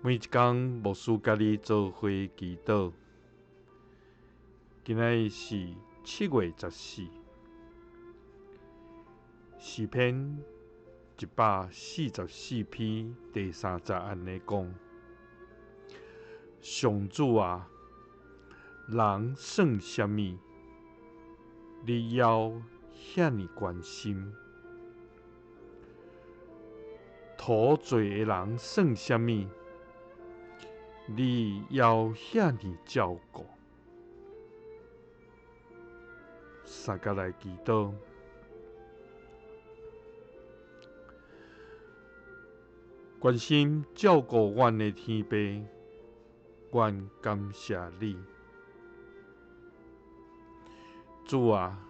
每一工牧師佮你做伙祈禱。今仔日是7月14，詩篇144篇第三節按呢講：上主啊，人算啥物？你猶遐爾關心？土做的人算啥物？你猶遐爾照顧？三佮來祈禱，關心照顧阮的天父，阮感謝你，主啊，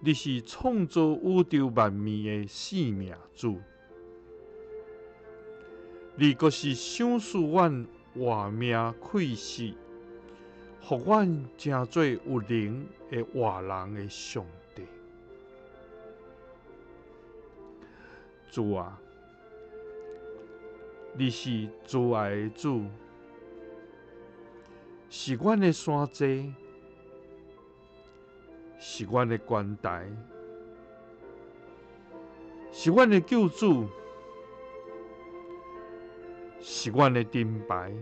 你是創造宇宙萬物的生命主。你閣是賞賜阮活命氣息，予阮成做有靈的活人的上帝。主啊，你是慈愛的主，是阮的山寨，是阮的關台，是阮的救主。是阮的盾牌，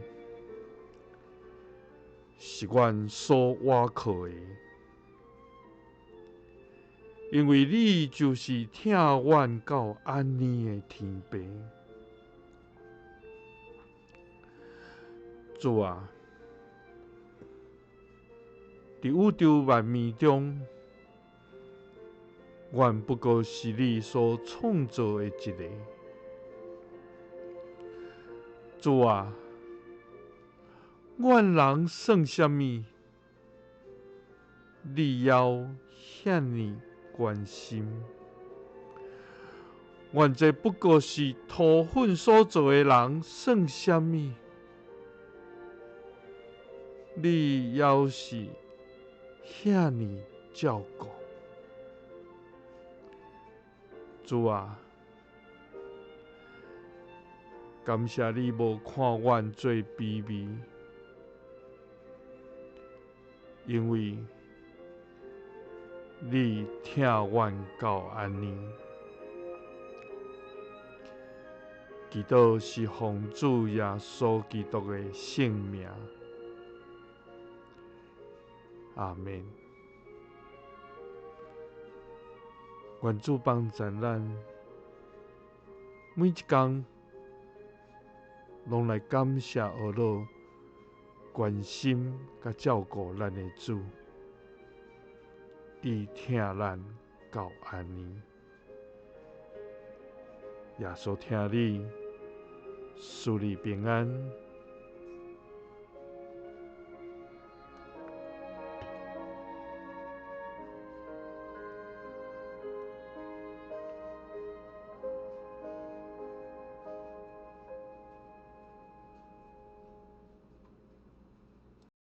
是阮所倚靠的，因為你就是疼阮到按呢的天父。主啊，佇宇宙萬物中，阮不過是你所創造的一個。主啊，阮人算啥物？你猶遐爾關心？阮這不過是土粉所做的人，算啥物？你猶是遐爾照顧？主啊，感謝你無看阮做卑微，因為你疼阮到按呢。祈禱是奉主耶穌基督的聖名，阿們。願主幫助咱，每一工攏來感謝阿樂關心佮照顧咱的主，伊疼咱到按呢。耶穌疼你，賜你平安。